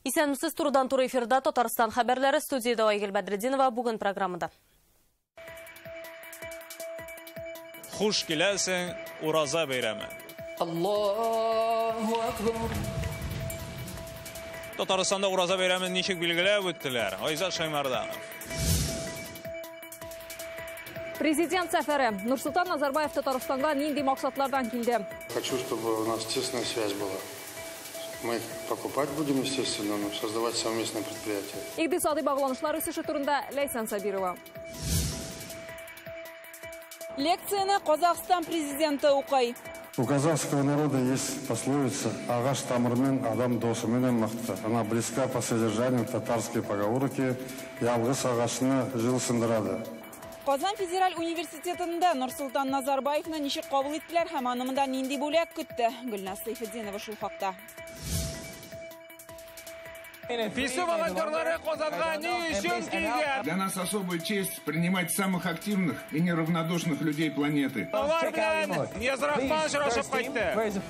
Исәнмесез, турыдан-туры эфирда Татарстан хәбәрләре, студияда Айгөл Бәдретдинова бүген программада. Хуш киләсең, Ураза бәйрәме. Аллаһу акбар. Татарстанда Ураза бәйрәмен ничек билгеләп үттеләр? Айзат Шаймарданов. Президент сәфәре. Нурсултан Назарбаев Татарстанга нинди максатлардан килде? Хочу, чтобы у нас тесная связь была. Мы покупать будем, естественно, но создавать совместное предприятие. Икътисади багланышлар үсеше турында Ләйсән Сабирова. Лекцияны Казахстан президенты укый. У казахского народа есть пословица «Ағаш тамырымен, адам досыменен мықты». Она близка по содержанию татарской поговорки «Ялгыз ағашны жыл сындырады». Казан федераль университетында Нурсултан Назарбаевны ничек кабул иттеләр һәм аны монда нинди бүләк көтте? Гөлназ Сейфетдинова шул хакта. ФИСУ волонтерлары Казанга ни өчен килгән? Для нас особая честь принимать самых активных и неравнодушных людей планеты. Алар белән Незрахман очрашып кайтты.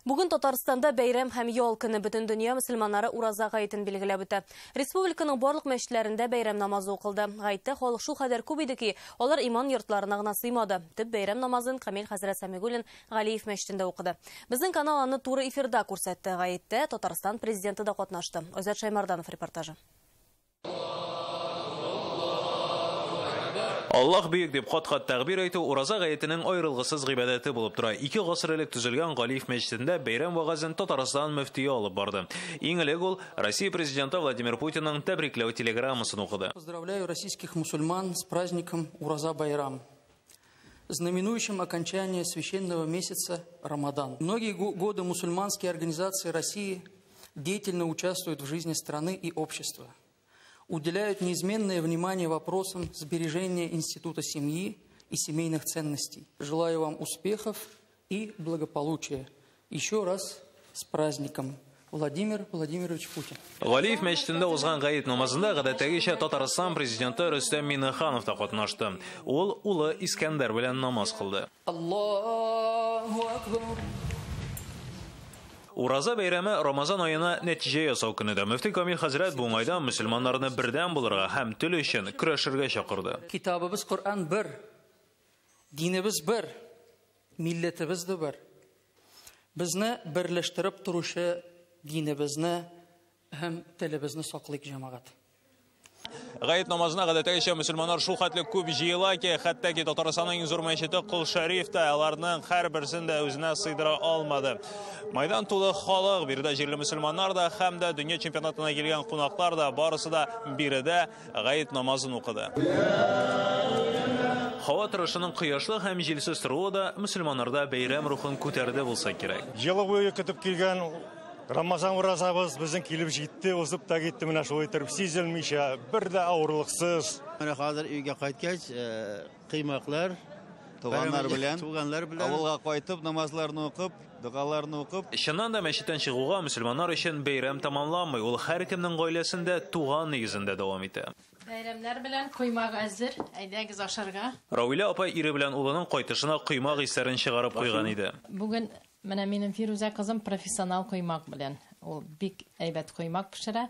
Бүген Татарстанда бәйрәм һәм ял көне, бөтен дөнья мөселманнары Ураза гаетен билгеләп үтә. Республиканың барлык мәчетләрендә бәйрәм намазы укылды. Гаеттә халык шул кадәр күп иде ки, алар иман йортларына гына сыймады. Төп бәйрәм намазын Камил хәзрәт Сәмигуллин Галиев мәчетендә укыды. Безнең канал аны туры эфирда күрсәтте. Гаеттә Татарстан президенты да катнашты. Айзат Шаймарданов репортажы. Аллаһ бөек дип кат-кат тәкбир әйтү Ураза гаетенең аерылгысыз гыйбадәте булып тора. 2 гасыр элек төзелгән Галиев мәчетендә бәйрәм вәгазен Татарстан мөфтие алып барды. Иң элек ул Россия президенты Владимир Путинның тәбрикләү телеграммасын укыды. Поздравляю российских мусульман с праздником Ураза Байрам, знаменующим окончание священного месяца Рамадан. Многие годы мусульманские организации России деятельно участвуют в жизни страны и общества, уделяют неизменное внимание вопросам сбережения института семьи и семейных ценностей. Желаю вам успехов и благополучия. Еще раз с праздником! Владимир Владимирович Путин. Галиев мәчетендә узган гает намазында гадәттәгечә Татарстан президенты Рөстәм Миңнеханов та катнашты. Ул улы Искәндәр белән намаз кылды. Аллаһу акбар. Ураза бәйрәме Рамазан аена нәтиҗә ясау көне дә. Мөфти Камил хәзрәт бу уңайдан мөселманнарны бердәм булырга һәм тел өчен көрәшергә чакырды. Китабыбыз Коръән бер, динебез бер, милләтебез дә бер. Безне берләштереп торучы динебезне һәм телебезне саклыйк, җәмәгать. Гает намазына гадәттәгечә мөселманнар шул хәтле күп җыела ки, хәтта ки Татарстанның иң зур мәчете Кол Шәриф тә аларның һәрберсен дә үзенә сыйдыра алмады. Майдан тулы халык, биредә җирле мөселманнар да һәм дә дөнья чемпионатына килгән кунаклар да барысы да биредә гает намазын укыды. Һава торышының кояшлы һәм җилсез торуы да мөселманнарда бәйрәм рухын күтәрде булса кирәк. Ел буе көтеп килгән Рамазан уразабыз безнең килеп җитте, узып та китте, менә шулай итеп сизелмичә, бер дә авырлыксыз. Менә хәзер өйгә кайткач, кыймаклар, туганнар белән, туганнар белән авылга кайтып, намазларны укып, догаларны укып. Чыннан да мәчеттән чыгуга мөселманнар өчен бәйрәм тәмамланмый, ул һәркемнең гаиләсендә, туган нигезендә дәвам итә. Бәйрәмнәр белән коймак әзер, әйдәгез ашарга. Равилә апа ире белән улының кайтышына коймак исләрен чыгарып куйган иде. Бүген менә минем Фирүзә кызым профессионал коймак белән. Ул бик әйбәт коймак пешерә.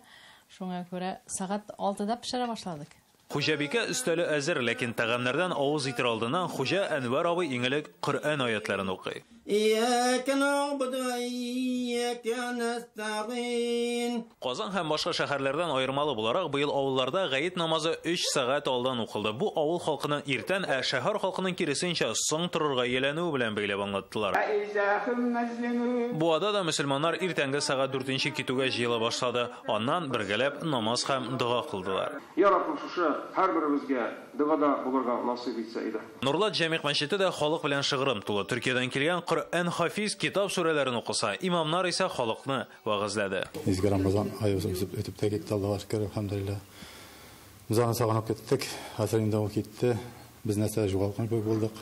Шуңа күрә сәгать 6-да пешерә башладык. Хуҗабикә өстәле әзер, ләкин тәгамнәрдән авыз итер алдыннан хуҗа Әнвәр абый иң элек Коръән аятларын укый. Ияка нәгъбуду ва ияка нәстәгыйн. Казан һәм башка шәһәрләрдән аермалы буларак, быел авылларда гает намазы 3 сәгать алдан укылды. Бу авыл халкының иртән, ә шәһәр халкының киресенчә соң торырга ияләнүе белән бәйләп аңлаттылар. Буада да мөселманнар иртәнге сәгать 4-нче китүгә җыела башлады. Аннан бергәләп намаз һәм дога кылдылар. Я Раббым, шушы һәрберебезгә догада булырга насыйп итсә иде. Нурлат җәмигъ мәчете дә халык белән шыгрым тулы. Төркиядән килгән Коръән хафиз китап сүрәләрен укыса, имамнар исә халыкны вәгазьләде. Изге Рамазан ае үтеп тә китте, Аллаһка шөкер, әлхәмдүлилләһ. Без аны сагынып киттек, хәзер инде ул китте. Без нәрсә югалткан кебек булдык.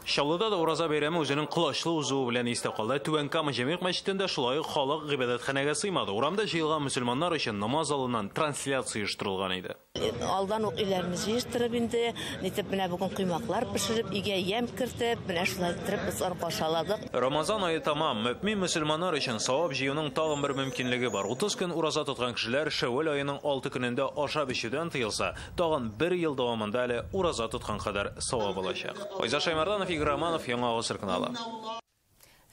Чаллыда да Ураза бәйрәме үзенең колачлы узуы белән истә калды. Түбән Кама җәмигъ мәчетендә шулай ук халык гыйбадәтханәгә сыймады. Урамда җыелган мөселманнар өчен намаз залыннан трансляция оештырылган иде. Алдан ук өйләрне җыештырып инде, нитеп менә бүген коймаклар пешереп, өйгә ямь кертеп, менә шулай иттереп без аны каршыладык. Рамазан ае тамам. Мөэмин мөселманнар өчен савап җыюның тагын бер мөмкинлеге бар. 30 көн ураза тоткан кешеләр Шәүвәл аеның 6 көнендә ашап эчүдән тыелса, тагын бер ел дәвамында әле ураза тоткан кадәр савап алачак. Айза Шаймарданов, Игорь Романов, Яңа Гасыр каналы.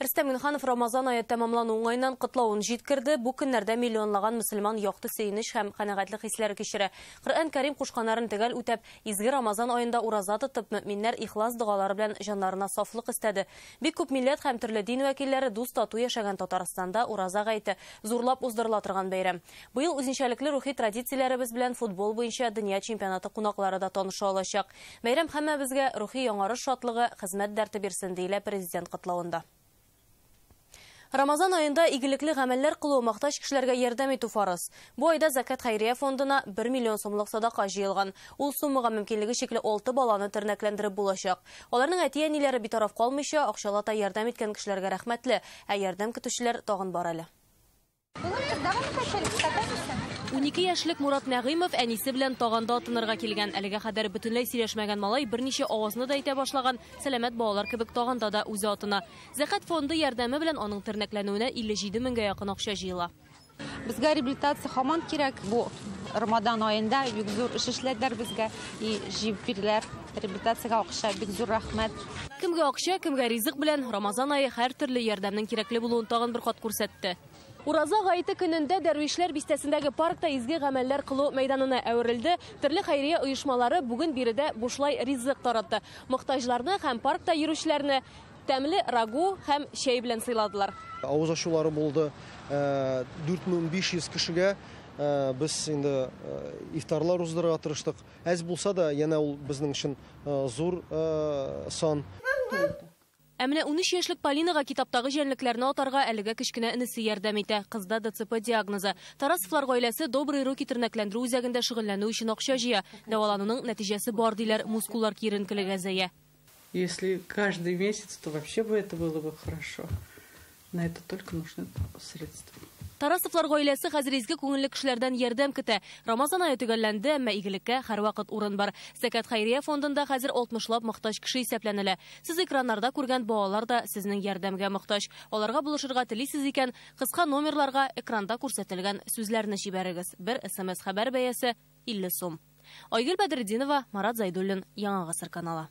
Рөстәм Миңнеханов Рамазан ае тәмамлану уңаеннан котлавын җиткерде. Бу көннәрдә миллионлаган мөселман якты сөенеч һәм канәгатьлек хисләре кичерә. Коръән Кәрим кушканнарын төгәл үтәп, изге Рамазан аенда ураза тотып, мөэминнәр ихлас догалары белән җаннарына сафлык өстәде. Бик күп милләт һәм төрле дин вәкилләре дус-тату яшәгән Татарстанда ураза гаете зурлап уздырыла торган бәйрәм. Быел үзенчәлекле рухи традицияләребез белән футбол буенча дөнья чемпионаты кунаклары да таныша алачак. Бәйрәм һәммәбезгә рухи яңарыш шатлыгы, хезмәт дәрте бирсен, диелә президент котлавында. Рамазан аенда игелекле гамәлләр кылу, мохтаҗ кешеләргә ярдәм итү фарыз. Бу айда Зәкят хәйрия фондына 1 миллион сумлык садака җыелган. Ул суммага мөмкинлеге чикле 6 баланы тернәкләндереп булачак. Аларның әти-әниләре битараф калмыйча, акчалата ярдәм иткән кешеләргә рәхмәтле, ә ярдәм көтүчеләр тагын бар әле. 12 яшьлек Мурат Нәгыймов әнисе белән таганда атынырга килгән. Әлегә кадәр бөтенләй сөйләшмәгән малай берничә авазны да әйтә башлаган, сәламәт балалар кебек таганда да үзе атына. Зәкят фонды ярдәме белән аның тернәкләнүенә 57 меңгә якын акча җыела. Безгә реабилитация һаман кирәк. Бу Рамадан аенда бик зур эш эшләделәр безгә и җыеп бирделәр. Реабилитациягә акча, бик зур рәхмәт. Кемгә акча, кемгә ризык белән Рамазан ае һәр төрле ярдәмнең кирәкле булуын тагын бер кат күрсәтте. Ураза гаете көнендә Дәрвишләр бистәсендәге паркта изге гамәлләр кылу мәйданына әверелде. Төрле хәйрия оешмалары бүген биредә бушлай ризык таратты. Мохтаҗларны һәм паркта йөрүчеләрне тәмле рагу һәм чәй белән сыйладылар. Авыз ачулары булды. 4500 кешегә без инде ифтарлар уздырырга тырыштык. Әз булса да, янә ул безнең өчен зур сан. Ә менә 13 яшьлек Полинага китаптагы җәнлекләрне атарга әлегә кечкенә энесе ярдәм итә. Кызда ДЦП диагнозы. Тарасовлар гаиләсе Добрые руки тернәкләндерү үзәгендә шөгыльләнү өчен акча җыя. Дәвалануның нәтиҗәсе бар, диләр, мускуллар киеренкелеге әзәя. Если каждый месяц, то вообще бы это было бы хорошо. На это только нужны средства. Тарасовлар гаиләсе хәзер изге күңелле кешеләрдән ярдәм көтә. Рамазан ае төгәлләнде, әмма игелеккә һәрвакыт урын бар. Зәкят хәйрия фондында хәзер 60лап мохтаҗ кеше исәпләнелә. Сез экраннарда күргән балалар да сезнең ярдәмгә мохтаҗ. Аларга булышырга телисез икән, кыска номерларга экранда күрсәтелгән сүзләрне җибәрегез. Бер SMS хәбәр бәясе 50 сум. Айгөл Бәдретдинова, Марат Зайдуллин, Яңа Гасыр каналы.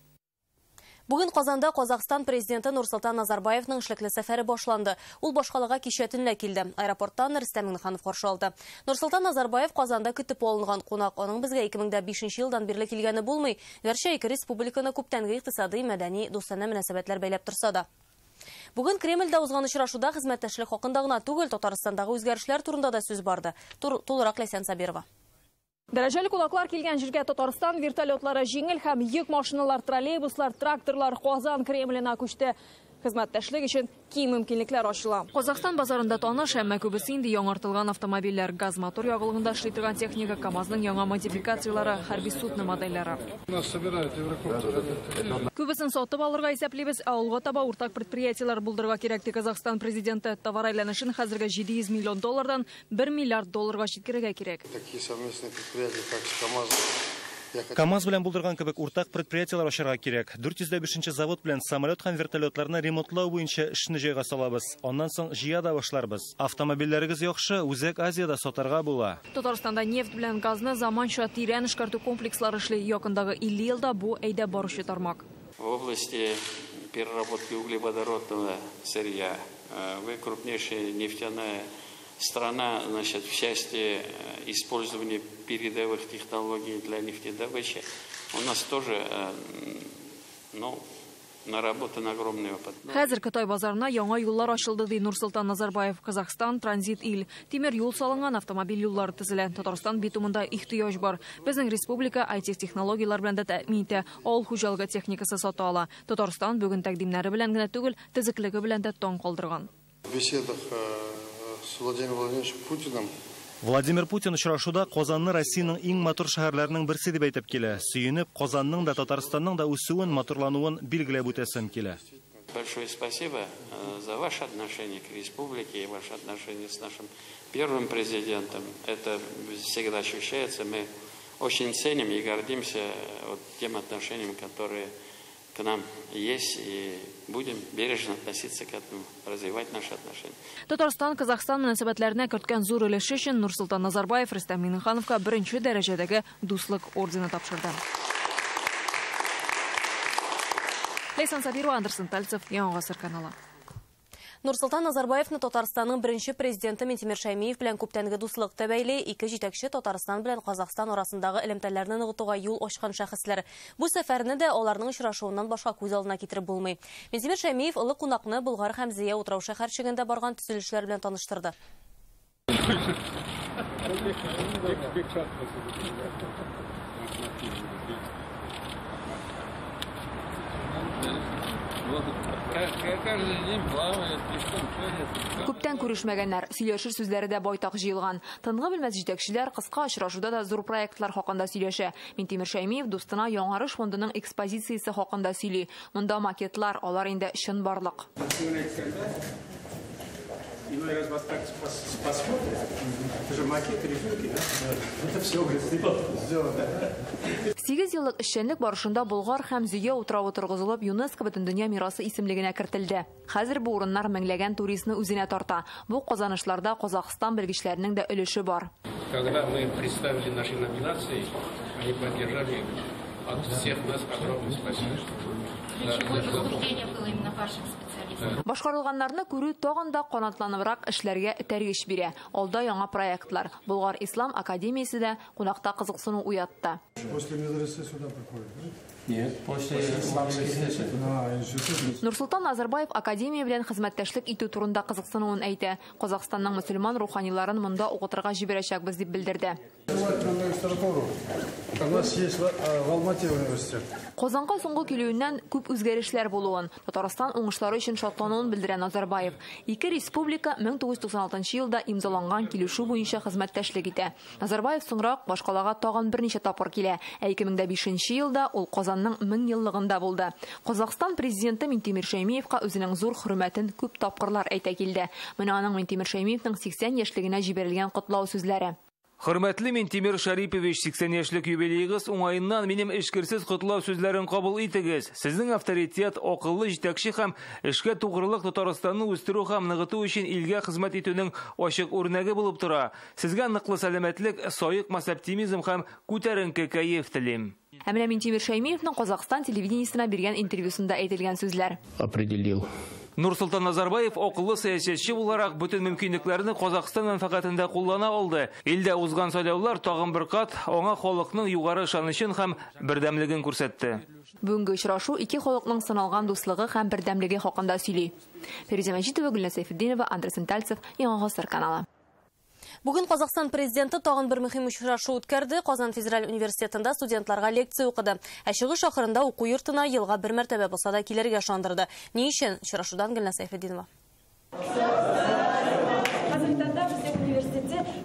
Бүген Казанда Казахстан президенты Нурсултан Назарбаевның эшлекле сәфәре башланды. Ул башкалага кичә төнлә килде. Аэропорттан Рөстәм Миңнеханов каршы алды. Нурсултан Назарбаев Казанда көтеп алынган кунак. Аның безгә 2005 елдан бирле килгәне булмый. Гәрчә ике республиканы күптәнге икътисади, мәдәни, дустанә мөнәсәбәтләр бәйләп торса да. Бүген Кремльдә узган очрашуда хезмәттәшлек хакында гына түгел, Татарстандагы үзгәрешләр турында да сүз барды. Тулырак Ләйсән Сабирова. Дәрәҗәле кунаклар килгән җиргә Татарстан вертолетлары, җиңел һәм йөк машиналар, троллейбуслар, тракторлар Казан Кремленә күчте. Хезмәттәшлек өчен киң мөмкинлекләр ачыла. Казахстан базарында таныш, әмма күбесе инде яңартылган автомобильләр, газ мотор ягулыгында эшли торган техника, КАМАЗның яңа модификацияләре, хәрби судно модельләре. Күбесен сатып алырга исәплибез, ә алга таба уртак предприятиеләр булдырырга кирәк, ди Казахстан президенты. Товар әйләнешен хәзергә 700 миллион доллардан 1 миллиард долларга җиткерергә кирәк. Такие совместные предприятия, как КАМАЗ. КАМАЗ белән булдырган кебек уртак предприятиеләр ачарга кирәк. 405 завод белән самолет һәм вертолетларны ремонтлау буенча эшне җайга салабыз. Аннан соң җыя да башларбыз. Автомобильләрегез яхшы, Үзәк Азиядә сатарга була. Татарстанда нефть белән газны заманча тирән эшкәртү комплекслары эшли. Якындагы 50 елда бу әйдәп баручы тармак. В области переработки углеводородного сырья вы крупнейшая нефтяная страна, значит, в части использования передовых технологий для нефтедобычи у нас тоже, ну, наработан огромный опыт. Хәзер Кытай базарына яңа юллар ачылды, ди Нурсултан Назарбаев. Казахстан транзит ил. Тимер юл салынган, автомобиль юллары төзелә. Татарстан битумында ихтыяҗ бар. Безнең республика IT технологияләр белән дә тәэмин итә. Авыл хуҗалыгы техникасы сата ала. Татарстан бүген тәкъдимнәре белән генә түгел, төзеклеге белән дә таң калдырган. В беседах с Владимиром Владимировичем Путиным Владимир Путин очрашуда Казанны Россиянең иң матур шәһәрләренең берсе дип әйтеп килә. Сөенеп, Казанның да, Татарстанның да үсүен, матурлануын билгеләп үтәсем килә. Большое спасибо за ваше отношение к республике и ваше отношение с нашим первым президентом. Это всегда ощущается. Мы очень ценим и гордимся вот тем отношениям, которые к нам есть, и будем бережно относиться к этому, развивать наши отношения. Татарстан Казахстан мөнәсәбәтләренә керткән зур өлеше өчен Нурсолтан Назарбаев Рөстәм Миңнехановка беренче дәрәҗәдәге дуслык ордены тапшырды. Лейсан Сабирова, Андерсон Тальцев, Яңа Гасыр каналы. Нурсолтан Назарбаевны Татарстанның беренче президенты Минтимер Шәймиев белән күптәнге дуслык та бәйле. Ике җитәкче Татарстан белән Казахстан арасындагы элемтәләрне ныгытуга юл ачкан шәхесләр. Бу сәфәрне дә аларның очрашуыннан башка күз алдына китереп булмый. Минтимер Шәймиев олы кунакны Болгар һәм Зөя утрау шәһәрчегендә барган төзелешләр белән таныштырды. Күптән күрешмәгәннәр, сөйләшер сүзләре дә байтак җыелган. Тынгы белмәс җитәкчеләр кыска очрашуда да зур проектлар хакында сөйләшә. Минтимер Шәймиев дустына Яңарыш фондының экспозициясе хакында сөйли. Монда макетлар, алар инде чынбарлык. Иной раз вас так посмотрят, это же макеты, рисунки, да? Это все сделано. 8 еллык эшчәнлек барышында Болгар һәм Зөя утравы торгызылып, ЮНЕСКО Бөтендөнья мирасы исемлегенә кертелде. Хәзер бу урыннар меңләгән туристны үзенә тарта. Бу казанышларда Казахстан белгечләренең дә өлеше бар. Когда мы представили наши номинации, они поддержали от всех нас огромное спасибо. Башкарылганнарны күрү тагын да канатланыбрак эшләргә этәргеч бирә. Алда яңа проектлар. Болгар Ислам академиясе дә кунакта кызыксыну уятты. После медресе сюда приходит, да? Нет, после институт. Нурсолтан Назарбаев академия белән хезмәттәшлек итү турында кызыксынуын әйтә. Казахстанның мөселман руханиларын монда укытырга җибәрәчәкбез дип белдерде. У нас есть в Алмате университет. Казанга соңгы килүеннән күп үзгәрешләр булуын, Татарстан уңышлары өчен шатлануын белдерә Назарбаев. Ике республика 1996 елда имзаланган килешү буенча хезмәттәшлек итә. Назарбаев соңрак башкалага тагын берничә тапкыр килә. Ә 2005 елда ул Казанның 1000 еллыгында булды. Казахстан президенты Минтимер Шәймиевка үзенең зур хөрмәтен күп тапкырлар әйтә килде. Менә аның Минтимер Шәймиевның 80 яшьлегенә җибәрелгән котлау сүзләре. Хөрмәтле Минтимер Шарипович, 80 яшьлек юбилеегыз уңаеннан минем эчкерсез котлау сүзләрен кабул итегез. Сезнең авторитет, акыллы җитәкче һәм эшкә тугрылык Татарстанны үстерү һәм ныгыту өчен илгә хезмәт итүнең ачык үрнәге булып тора. Сезгә ныклы сәламәтлек, саекмас оптимизм һәм күтәренке кәеф телим. Ә менә Минтимер Шәймиевның Казахстан телевидениесенә биргән интервьюсында әйтелгән сүзләр. Определил. Нурсолтан Назарбаев акыллы сәясәтче буларак бөтен мөмкинлекләрне Казахстан мәнфәгатендә куллана алды. Илдә узган сайлаулар тагын бер кат аңа халыкның югары ышанычын һәм бердәмлеген күрсәтте. Бүгенге очрашу ике халыкның сыналган дуслыгы һәм бердәмлеге хакында сөйли. Ферузә Мәҗитова, Гөлназ Сәйфетдинова, Андрей Сентальцев, Яңа Гасыр каналы. Бүген Казахстан президенты тагын бер мөһим очрашу үткәрде. Казан федераль университетында студентларга лекция укыды. Ә чыгыш ахырында уку йортына елга бер мәртәбә булса да килергә ышандырды. Ни өчен? Очрашудан Гөлназ Сәйфетдинова.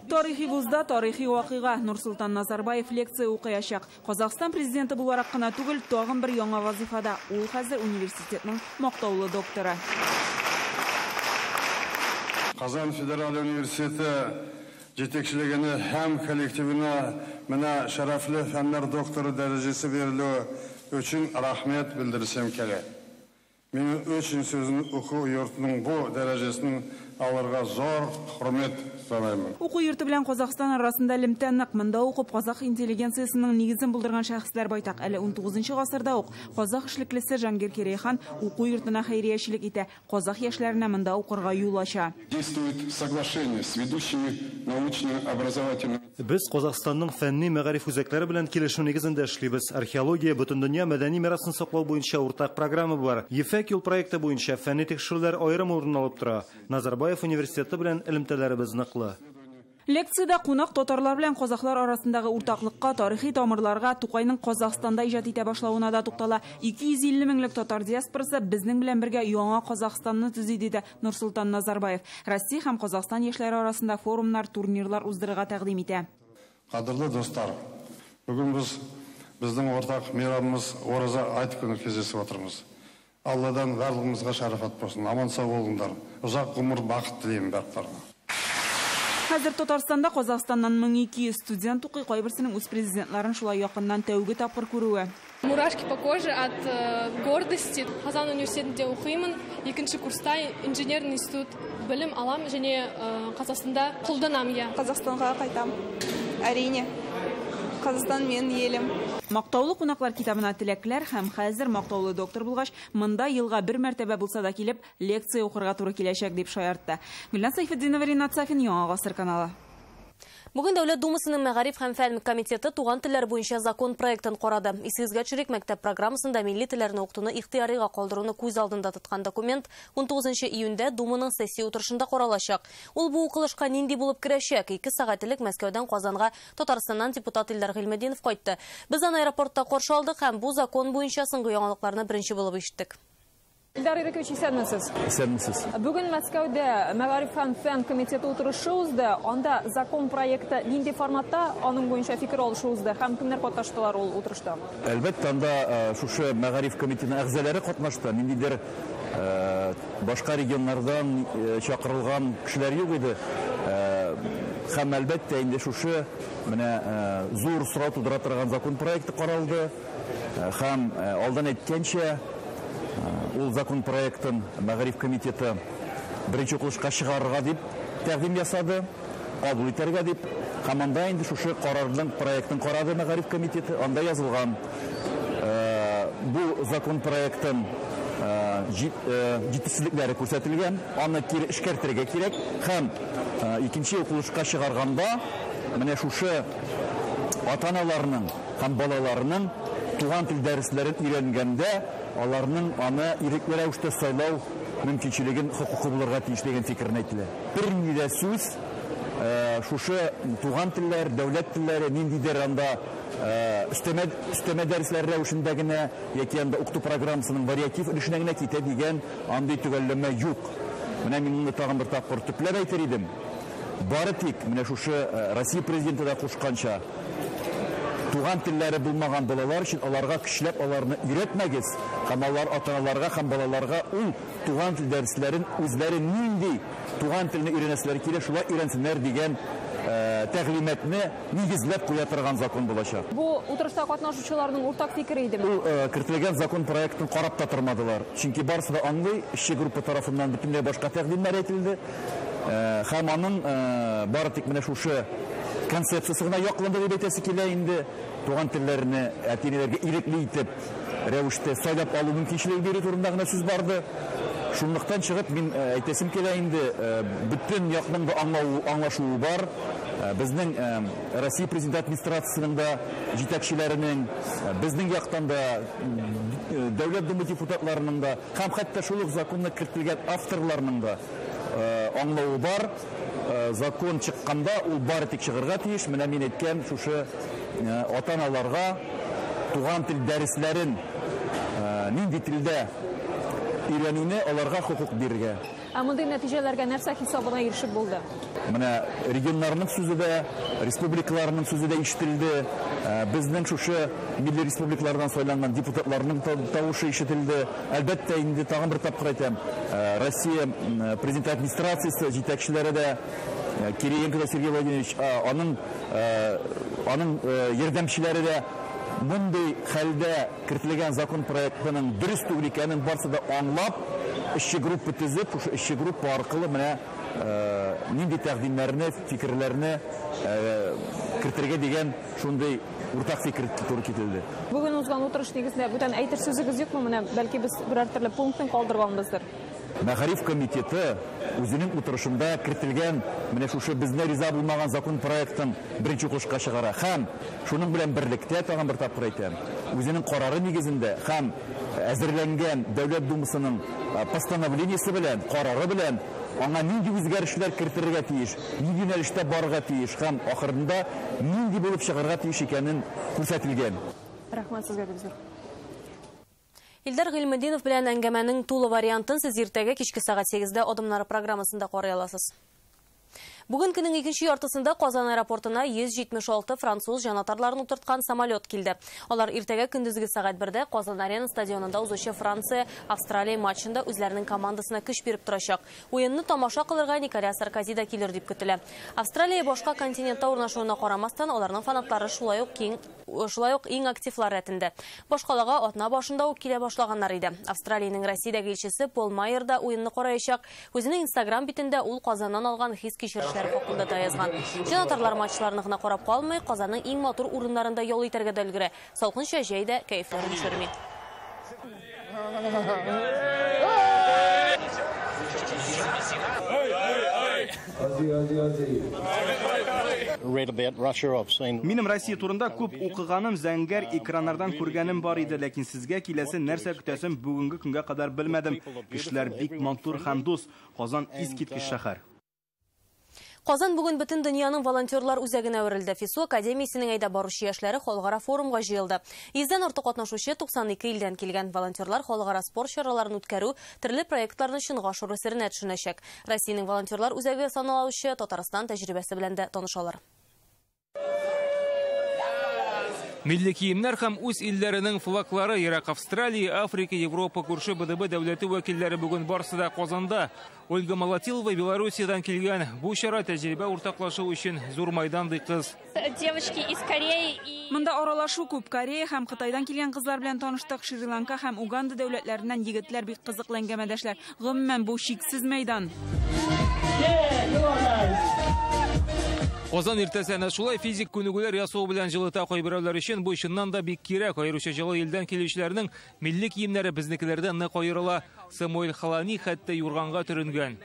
Тарихи вузда тарихи вакыйга. Нурсолтан Назарбаев лекция укыячак. Казахстан президенты буларак кына түгел, тагын бер яңа вазифада. Ул хәзер университетның мактаулы докторы. Казан федераль университеты жетекшілігіне һәм коллективіне мына шәрәфле фәннәр докторы дәрәҗәсе берілуі үшін рахмет білдірсем керек. Мен үшін сөзін оқу йортының бұл дәрәҗәсен алырга зор хөрмәт санаймын. Уку йорты белән Казахстан арасында элемтә нык. Монда укып казах интеллигенциясының нигезен булдырган шәхесләр байтак. Әле 19 гасырда ук казах эшлеклесе Жангир Керейхан уку йортына хәйриячелек итә. Казах яшьләренә монда укырга юл ача. Действует соглашение с ведущими научно-образовательными. Без Казахстанның фәнни мәгариф үзәкләре белән килешү нигезендә эшлибез. Археология, бөтендөнья мәдәни мирасын саклау буенча уртак программа бар. Ефәк юл проекты буенча фәнни тикшерүләр аерым урын алып тора. Назарбаев университеты белән элемтәләребез ныклы. Лекциядә кунак татарлар белән казахлар арасындагы уртаклыкка, тарихи тамырларга, Тукайның Казахстанда иҗат итә башлавына да туктала. 250 меңлек татар диаспорасы безнең белән бергә яңа Казахстанны төзи, диде Нурсолтан Назарбаев. Россия һәм Казахстан яшьләре арасында форумнар, турнирлар уздырырга тәкъдим итә. Кадерле дуслар, бүген без безнең уртак мейрамыбыз Ораза айт көне кездесеп отырмыз. Алладан барлығымызға шарафат болсын. Аман сау болыңдар. Ұзақ ғұмыр, бақыт тілеймін барлықтарыңа. Хәзер Татарстанда Казахстаннан 1200 студент укый, кайберсенең үз президентларын шулай якыннан тәүге тапкыр күрүе. Мурашки по коже от гордости. Қазан университетінде оқимын, екінші курста инженерный институт білім алам және Қазақстанда қолданам я. Қазақстанға қайтам. Әрине. Қазақстан менің елім. Мактаулы кунаклар китабына теләкләр һәм хәзер мактаулы доктор булгач, монда елга бер мәртәбә булса да килеп, лекция укырга туры киләчәк дип шаяртты. Гөлназ Сайфетдинова, Ринат Сафин, Яңа Гасыр каналы. Бүген Дәүләт Думасының Мәгариф һәм фән комитеты туган телләр буенча закон проектын карады. Исегезгә төшерик, мәктәп программасында милли телләрне укытуны ихтыярига калдыруны күз алдында тоткан документ 19 июньдә Думаның сессия утырышында каралачак. Ул бу укылышка нинди булып керәчәк? 2 сәгать элек Мәскәүдән Казанга Татарстаннан депутат Илдар Гыйльметдинов кайтты. Без аны аэропортта каршы алдык һәм бу закон буенча соңгы яңалыкларны беренче булып ишеттек. Илдар Ирекович, исәнмесез. Исәнмесез. Бүген Мәскәүдә Мәгариф һәм фән комитеты утырышы узды. Анда закон проекты нинди форматта, аның буенча фикер алышу узды һәм кемнәр катнаштылар ул утырышта? Әлбәттә, анда шушы Мәгариф комитетының әгъзалары катнашты. Ниндидер башка регионнардан чакырылган кешеләр юк иде. Һәм әлбәттә инде шушы менә зур сорау тудыра торган закон проекты каралды. Һәм алдан әйткәнчә, ул закон проектын Мәгариф комитеты беренче укылышка чыгарырга дип тәкъдим ясады, кабул итәргә дип. Һәм анда инде шушы карарның проектын карады Мәгариф комитеты. Анда язылган бу закон проектын җитешсезлекләре күрсәтелгән, аны кире эшкәртергә кирәк. Һәм икенче укылышка чыгарганда менә шушы ата-аналарның һәм балаларның туган тел дәресләрен өйрәнгәндә аларның аны ирекле рәвештә сайлау мөмкинчелеген, хокукы булырга тиеш дигән фикерне әйтелә. Бернинди дә сүз шушы туган телләр, дәүләт телләре ниндидер анда өстәмә дәресләр рәвешендә генә яки анда укыту программасының вариатив өлешенә генә китә дигән андый төгәлләмә юк. Менә мин моны тагын бер тапкыр төпләп әйтер идем. Бары тик менә шушы Россия президенты да кушканча, туган телләре булмаган балалар өчен аларга көчләп аларны өйрәтмәгез, һәм алар ата-аналарга һәм балаларга ул туган тел дәресләрен үзләре нинди туган телне өйрәнәселәре килә, шулай өйрәнсеннәр дигән тәгълиматны нигезләп куя торган закон булачак. Бу утырышта катнашучыларның уртак фикере идеме? Ул кертелгән закон проектын карап та тормадылар. Чөнки барысы да аңлый, эшче группа тарафыннан бөтенләй башка тәкъдимнәр әйтелде. Һәм аның бары тик менә шушы концепциясе гына якланды дип әйтәсе килә инде. Туган телләрне әти-әниләргә ирекле итеп рәвештә сайлап алу мөмкинчелеге бирү турында гына сүз барды. Шунлыктан чыгып мин әйтәсем килә инде, бөтен якның да аңлашуы бар. Безнең Россия президент администрациясенең дә җитәкчеләренең, безнең яктан да Дәүләт Дума депутатларының да һәм хәтта шул ук законны кертелгән авторларның да аңлавы бар. Закон чыкканда ул бары тик чыгарга тиеш. Менә мин әйткән шушы ата-аналарга туган тел дәресләрен нинди телдә өйрәнүне аларга хокук бирергә. Ә мондый нәтиҗәләргә нәрсә хисабына ирешеп булды? Менә регионнарның сүзе дә, республикаларның сүзе дә ишетелде. Безнең шушы милли республикалардан сайланган депутатларның тавышы ишетелде. Әлбәттә, инде тагын бер тапкыр әйтәм, Россия президент администрациясе җитәкчеләре дә, Кириенко Сергей Владимирович, аның ярдәмчеләре дә мондый хәлдә кертелгән закон проектының дөрес түгел икәнен барысы да аңлап, эшче группа төзеп, шушы эшче группа аркылы менә нинди тәкъдимнәрне, фикерләрне кертергә дигән шундый уртак фикер туры кителде. Бүген узган утырыш нигезендә бүтән әйтер сүзегез юкмы? Менә бәлки без берәр төрле пунктын калдырганбыздыр. Мәгариф комитеты үзенең утырышында кертелгән менә шушы безне риза булмаган закон проектын беренче укылышка чыгара һәм шуның белән берлектә тагын бер тапкыр әйтәм, үзенең карары нигезендә һәм әзерләнгән Дәүләт Думасының постановлениесе белән, карары белән аңа нинди үзгәрешләр кертергә тиеш, нинди юнәлештә барырга тиеш һәм ахырында нинди булып чыгарга тиеш икәнен күрсәтелгән. Рәхмәт сезгә, бик зур. Илдар Гыйльметдинов белән әңгәмәнең тулы вариантын сез иртәгә кичке сәгать 8-дә Адымнары программасында карый аласыз. Бүген көннең икенче яртысында Казан аэропортына 176 француз җанатарларын утырткан самолет килде. Алар иртәгә көндезге сәгать 1-дә Казан Арена стадионында узучы Франция-Австралия матчында үзләренең командасына көч биреп торачак. Уенны тамаша кылырга Николя Саркози да килер дип көтелә. Австралия башка континентта урнашуына карамастан, аларның фанатлары шулай ук иң активлар рәтендә. Башкалага атна башында ук килә башлаганнар иде. Австралиянең Россиядәге илчесе Пол Майер да уенны караячак. Үзенең Инстаграм битендә ул Казаннан алган хис-кичерешләре хакында да язган. Җанатарлар матчларны гына карап калмый, Казанның иң матур урыннарында ял итәргә дә өлгерә. Салкынча җәй дә кәефләрен төшерми. Минем Россия турында күп укыганым, зәңгәр экраннардан күргәнем бар иде, ләкин сезгә киләсе нәрсә көтәсен бүгенге көнгә кадәр белмәдем. Кешеләр бик матур һәм дус. Казан искиткеч шәһәр. Казан бүген бөтен дөньяның волонтерлар үзәгенә әверелде. ФИСУ академиясенең әйдәп баручы яшьләре халыкара форумга җыелды. 100-дән артык катнашучы 92 илдән килгән волонтерлар халыкара спорт чараларын үткәрү, төрле проектларны чынга ашыру серенә төшенәчәк. Россиянең волонтерлар үзәге саналучы Татарстан тәҗрибәсе белән дә танышалар. Милли киемнәр һәм үз илләренең флаглары Ирак, Австралия, Африка, Европа күрше БДБ дәүләте вәкилләре бүген барсы да Казанда. Ольга Молотилова Белоруссиядан килгән. Бу чара тәҗрибә уртаклашу өчен зур майдан, ди кыз. Девочки из Кореи и Монда аралашу күп. Корея һәм Кытайдан килгән кызлар белән таныштык. Шри-Ланка һәм Уганда дәүләтләреннән егетләр бик кызыклы әңгәмәдәшләр. Гомумән, бу чиксез мәйдан. Казан иртәсе әнә шулай физик күнегүләр ясау белән җылыта. Кайберәүләр өчен бу чыннан да бик кирәк. Аеруча җылы илдән килүчеләрнең милли киемнәре безнекеләрдән нык аерыла. Самуэль Халани хәтта юрганга төренгән.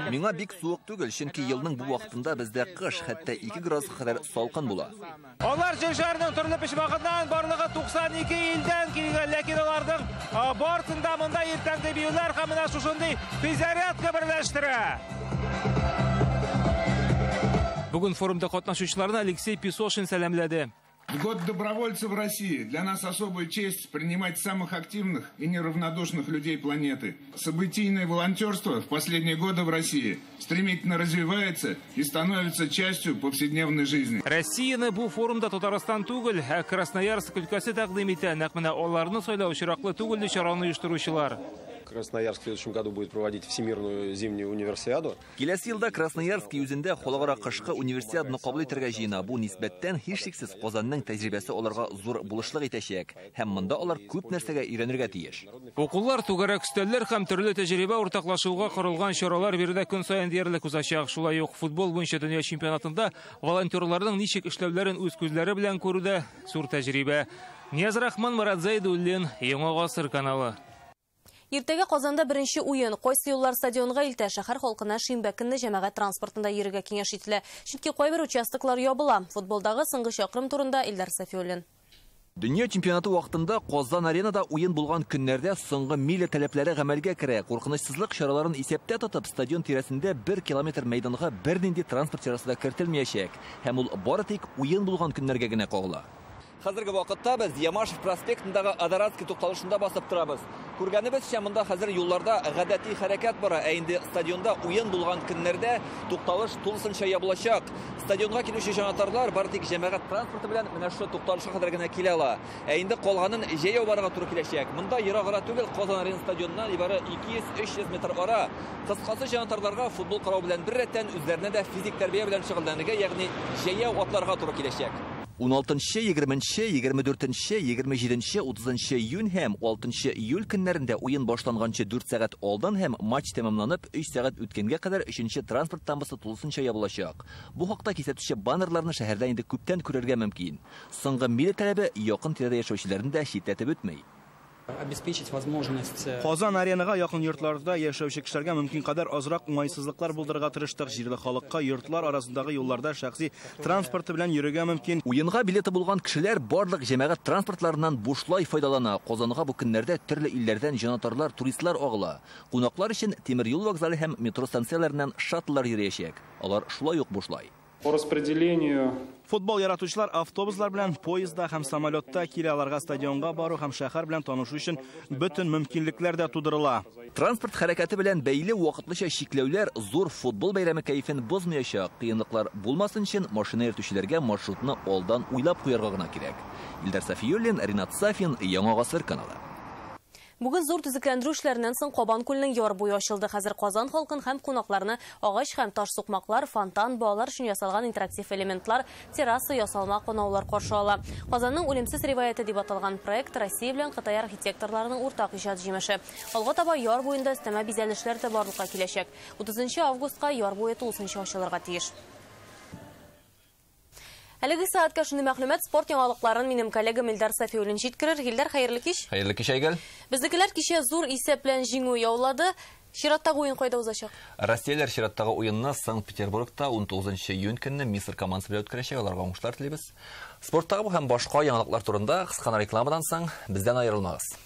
Миңа бик суык түгел, чөнки елның бу вакытында бездә кыш хәтта 2 градуска кадәр салкын була. Алар җир шарының төрле почмагыннан барлыгы 92 илдән килгән, ләкин аларның барысында монда иртәнге биюләр һәм менә шушындый физзарядка берләштерә. Бүген форумда катнашучыларны Алексей Песошин сәламләде. Год добровольцев России. Для нас особая честь принимать самых активных и неравнодушных людей планеты. Событийное волонтерство в последние годы в России стремительно развивается и становится частью повседневной жизни. Россияны бу форумда Татарстан түгел, ә Красноярск өлкәсе тәкъдим итә. Нәкъ менә аларны сайлау очраклы түгел, ди чараны оештыручылар. Красноярск в следующем году будет проводить Всемирную зимнюю универсиаду. Киләсе елда Красноярск үзендә халыкара кышкы универсиаданы кабул итәргә җыена. Бу нисбәттән һичшиксез Казанның тәҗрибәсе аларга зур булышлык итәчәк. Һәм монда алар күп нәрсәгә өйрәнергә тиеш. Укулар, түгәрәк өстәлләр һәм төрле тәҗрибә уртаклашуга корылган чаралар биредә көн саен диярлек узачак. Шулай ук футбол буенча дөнья чемпионатында волонтерларның ничек эшләүләрен үз күзләре белән күрү дә зур тәҗрибә. Нияз Рахман, Марат Зайдуллин, Яңа Гасыр каналы. Иртәгә Казанда беренче уен. Кайсы юллар стадионга илтә? Шәһәр халкына шимбә көнне җәмәгать транспортында йөрергә киңәш ителә. Чөнки кайбер участоклар ябыла. Футболдагы соңгы чакрым турында Илдар Сафиуллин. Дөнья чемпионаты вакытында Казан аренада уен булган көннәрдә соңгы миля таләпләре гамәлгә керә. Куркынычсызлык чараларын исәптә тотып, стадион тирәсендә 1 километр мәйданга бернинди транспорт чарасы да кертелмәячәк. Һәм ул бары тик уен булган көннәргә генә кагыла. Хәзерге вакытта без Ямашев проспектындагы Адоратский тукталышында басып торабыз. Күргәнебезчә, монда хәзер юлларда гадәти хәрәкәт бара, ә инде стадионда уен булган көннәрдә тукталыш тулысынча ябылачак. Стадионга килүче җанатарлар бары тик җәмәгать транспорты белән менә шушы тукталышка кадәр генә килә ала. Ә инде калганын җәяү барырга туры киләчәк. Монда ерак ара түгел, Казан Арена стадионыннан нибары 200-300 метр ара. Кыскасы, җанатарларга футбол карау белән беррәттән үзләренә дә физик тәрбия белән шөгыльләнергә, ягъни җәяү атларга туры киләчәк. 16-нчы, 20-нче, 24-нче, 27-нче, 30-нчы июнь һәм 6-нчы июль көннәрендә уен башланганчы 4 сәгать алдан һәм матч тәмамланып 3 сәгать үткәнгә кадәр 3-нче транспорт тамбасы тулысынча ябылачак. Бу хакта кисәтүче баннерларны шәһәрдә инде күптән күрергә мөмкин. Соңгы миля таләбе якын тирәдә яшәүчеләрне дә читләтеп үтми. Обеспечить возможность Казан аренага якын йортларда яшәүче кешеләргә мөмкин кадәр азрак уңайсызлыклар булдырырга тырыштык. Җирле халыкка йортлар арасындагы юлларда шәхси транспорты белән йөрергә мөмкин. Уенга билеты булган кешеләр барлык җәмәгать транспортларыннан бушлай файдалана. Казанга бу көннәрдә төрле илләрдән җанатарлар, туристлар агыла. Кунаклар өчен тимер юл вокзалы һәм метро станцияләреннән шаттлар йөриячәк. Алар шулай ук бушлай. По распределению Футбол яратучылар автобуслар белән поездда һәм самолетта килә, аларга стадионга бару һәм шәһәр белән танышу өчен бөтен мөмкинлекләр дә тудырыла. Транспорт хәрәкәте белән бәйле вакытлыча чикләүләр зур футбол бәйрәме кәефен бозмаячак. Кыенлыклар булмасын өчен машина йөртүчеләргә маршрутны алдан уйлап куярга гына кирәк. Илдар Сафиуллин, Ринат Сафин, Яңа Гасыр каналы. Бүген зур төзекләндерү эшләреннән соң Кабан күленең яр буе ачылды. Хәзер Казан халкын һәм кунакларны агач һәм таш сукмаклар, фонтан, балалар өчен ясалган интерактив элементлар, терраса, ясалма канаулар каршы ала. Казанның үлемсез риваяте дип аталган проект Россия белән Кытай архитекторларының уртак иҗат җимеше. Алга таба яр буенда өстәмә бизәлешләр дә барлыкка киләчәк. 30 августка яр буе тулысынча ачылырга тиеш. Әлеге сәгатькә шундый мәгълүмат. Спорт яңалыкларын минем коллегам Илдар Сафиуллин җиткерер. Илдар, хәерле кич. Хәерле кич, Айгөл. Безнекеләр кичә зур исәп белән җиңү яулады. Чираттагы уен кайда узачак? Россияләр чираттагы уенны Санкт-Петербургта 19 июнь көнне Мисыр командасы белән үткәрәчәк. Аларга уңышлар телибез. Спорттагы бу һәм башка яңалыклар турында кыска рекламадан соң бездән аерылмагыз.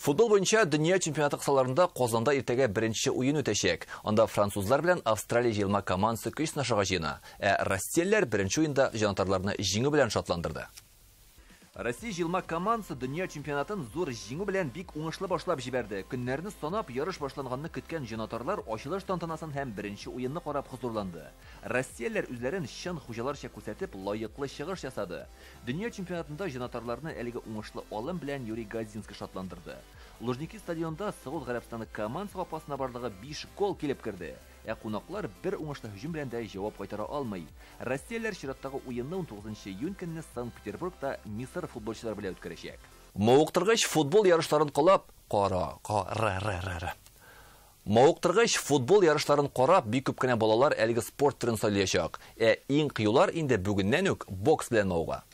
Футбол буенча дөнья чемпионаты кысаларында Казанда иртәгә беренче уен үтәчәк. Анда французлар белән Австралия җыелма командасы көч сынашырга җыена. Ә россиялеләр беренче уенда җанатарларны җиңү белән шатландырды. Россия җыелма командасы дөнья чемпионатын зур җиңү белән бик уңышлы башлап җибәрде. Көннәрне санап ярыш башланганны көткән җанатарлар ачылыш тантанасын һәм беренче уенны карап хозурланды. Россиялеләр үзләрен чын хуҗаларча күрсәтеп, лаеклы чыгыш ясады. Дөнья чемпионатында җанатарларны әлеге уңышлы алым белән Юрий Газинский шатландырды. Лужники стадионда Сауд Гарәбстаны командасы капкасына барлыгы 5 гол килеп керде. Ә кунаклар бер уңышлы һөҗүм белән дә җавап кайтара алмый. Россиялеләр чираттагы уенны 19 июнь көнне Санкт-Петербургта Мисыр футболчылары белән үткәрәчәк. Мавыктыргыч футбол ярышларын карап, Мавыктыргыч футбол ярышларын карап, бик күп кенә балалар әлеге спорт төрен сайлаячак. Ә иң кыюлар инде бүгеннән үк бокс белән мавыга.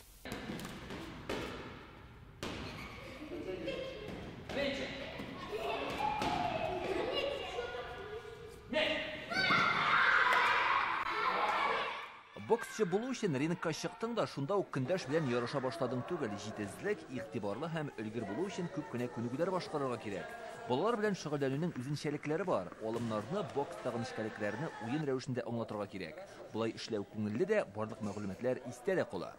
Боксчы булу өчен рингка чыктың да, шунда ук көндәш белән ярыша башладың түгел. Җитезлек, игътибарлы һәм өлгер булу өчен күп кенә күнегүләр башкарырга кирәк. Балалар белән шөгыльләнүнең үзенчәлекләре бар. Алымнарны, бокстагы нечкәлекләрне уен рәвешендә аңлатырга кирәк. Болай эшләү күңелле дә, барлык мәгълүматлар истә дә кала.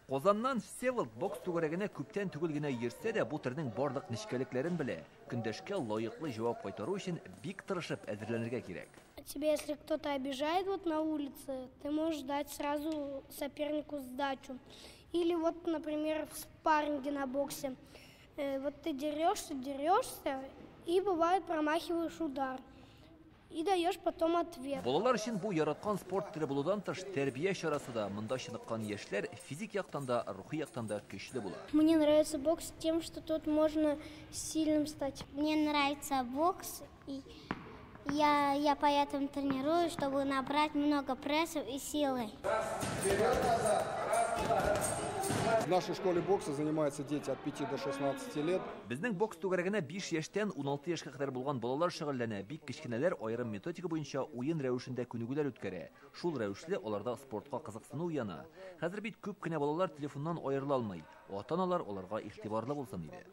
Казаннан Всеволод бокс түгәрәгенә күптән түгел генә йөрсә дә, бу төрнең барлык нечкәлекләрен белә. Көндәшкә лаеклы җавап кайтару өчен бик тырышып әзерләнергә кирәк. Тебя, если кто-то обижает вот на улице, ты можешь дать сразу сопернику сдачу. Или вот, например, в спарринге на боксе. Вот ты дерешься, дерешься, и бывает промахиваешь удар. И даешь потом ответ. Балалар өчен бу яраткан спорт төре булудан тыш тәрбия чарасы да. Монда чыныккан яшьләр физик яктан да, рухи яктан да көчле була. Мне нравится бокс тем, что тут можно сильным стать. Мне нравится бокс, и я поэтому тренируюсь, чтобы набрать много прессов и силы. В нашей школе бокса занимаются дети от 5 до 16 лет. Безнең бокс түгәрәгенә 5 яшьтән 16 яшькә кадәр булган балалар шөгыльләнә. Бик кечкенәләр аерым методика буенча уен рәвешендә күнегүләр үткәрә. Шул рәвешле аларда спортка кызыксыну уяна. Хәзер бит күп кенә балалар телефоннан аерыла алмый. Ата-аналар аларга игътибарлы булсын иде.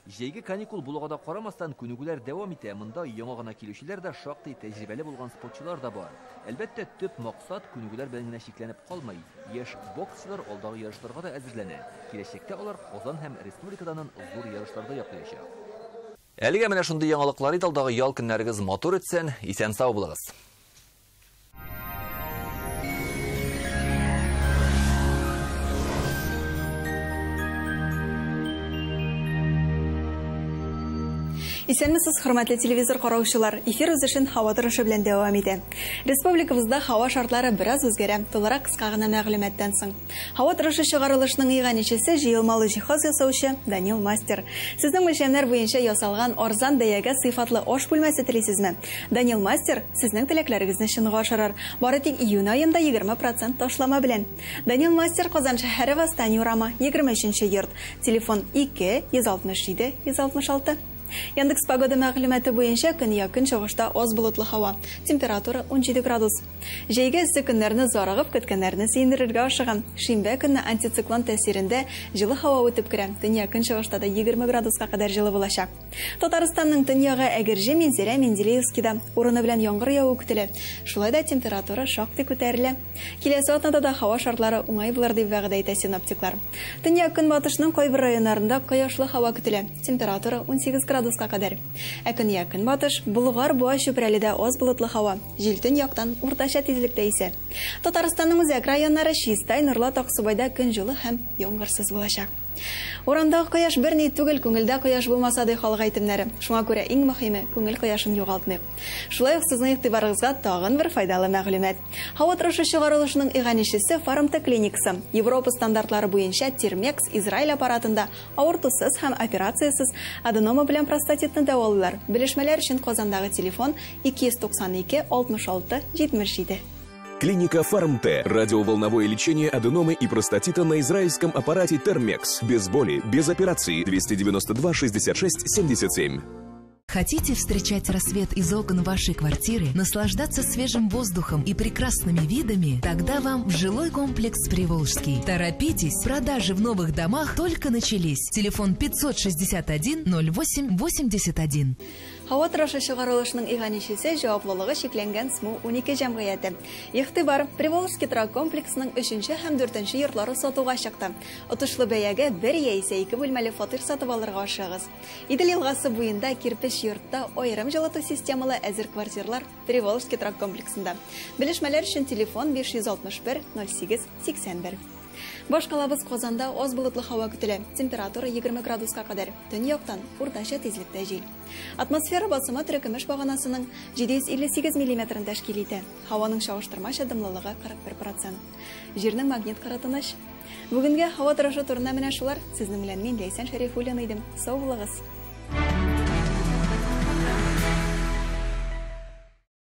Җәйге каникул булуга да карамастан күнегүләр дәвам итә. Монда яңа гына килүчеләр дә, шактый тәҗрибәле булган спортчылар да бар. Әлбәттә, төп максат күнегүләр белән генә чикләнеп калмый. Яшь боксчылар алдагы ярышларга да әзерләнә. Киләчәктә алар Казан һәм республикадан зур ярышларда яклаячак. Әлегә менә шундый яңалыклар иде. Алдагы ял көннәрегез матур үтсен, исән-сау булыгыз. Исәнмесез, хөрмәтле телевизор караучылар. Эфир үз эшен һава торышы белән дәвам итә. Республикабызда һава шартлары бераз үзгәрә. Тулырак кыска гына мәгълүматтан соң. Һава торышы чыгарылышының иганәчесе җыелмалы җиһаз ясаучы Данил Мастер. Сезнең үлчәмнәр буенча ясалган арзан бәягә сыйфатлы аш бүлмәсе телисезме? Данил Мастер сезнең теләкләрегезне чынга ашырыр. Бары тик июнь аенда 20% ташлама белән. Данил Мастер, Казан шәһәре, Восстание урамы, 23 йорт. Телефон 2 167 166. Яндекс Погода мәгълүматы буенча көньяк-көнчыгышта аз болытлы һава. Температура 17 градус. Җәйге эссе көннәрне зарыгып көткәннәрне сөендерергә ашыгам. Шимбә көнне антициклон тәэсирендә җылы һава үтеп керә. Төньяк-көнчыгышта да 20 градуска кадәр җылы булачак. Татарстанның төньягы Әгерҗе, Минзәлә, Менделеевскида урыны белән яңгыр яву көтелә. Шулай да температура шактый күтәрелә. Киләсе атнада да һава шартлары уңай булыр дип вәгъдә итә синоптиклар. Төньяк-көнбатышның кайбер районнарында кояшлы һава көтелә. Температура 18 градуска кадәр. Ә көньяк-көнбатыш, Болгар, Буа, Чүпрәледә аз болытлы һава. Җил төньяктан уртача тизлектә исә. Татарстанның үзәк районнары Чистай, Нурлат, Аксубайда көн җылы һәм яңгырсыз булачак. Урамдагы кояш берни түгел, күңелдә кояш булмаса, ди халык әйтемнәре. Шуңа күрә иң мөһиме, күңел кояшын югалтмыйк. Шулай ук сезнең игътибарыгызга тагын бер файдалы мәгълүмат. Һава торышы чыгарылышының иганәчесе Фармте клиникасы. Европа стандартлары буенча Термекс Израиль аппаратында авыртусыз һәм операциясез аденома белән простатитны дәвалыйлар. Белешмәләр өчен Казандагы телефон 292 66 77. Клиника Фарм-Т. Радиоволновое лечение аденомы и простатита на израильском аппарате Термекс. Без боли, без операции. 292 66 77. Хотите встречать рассвет из окон вашей квартиры, наслаждаться свежим воздухом и прекрасными видами? Тогда вам в жилой комплекс «Приволжский». Торопитесь, продажи в новых домах только начались. Телефон 561 08 81. Һава торышы чыгарылышының иганәчесе җаваплылыгы чикләнгән СМУ 12 җәмгыяте. Игътибар, Приволжский торак комплексының 3 һәм 4 йортлары сатуга чыкты. Отышлы бәягә бер яисә ике бүлмәле фатир сатып алырга ашыгыз. Идел елгасы буенда кирпеч йортта аерым җылыту системалы әзер квартиралар Приволжский торак комплексында. Белешмәләр өчен телефон 561 08 81. Башкалабыз Казанда аз болытлы һава көтелә. Температура 20 градуска кадәр. Төньяктан уртача тизлектә җил. Атмосфера басымы терекөмеш баганасының 758 миллиметрын тәшкил итә. Һаваның чагыштырмача дымлылыгы 41%. Җирнең магнит кыры тыныч. Бүгенге һава торышы турында менә шулар. Сезнең белән мин Ләйсән Шәрифуллина идем. Сау булыгыз.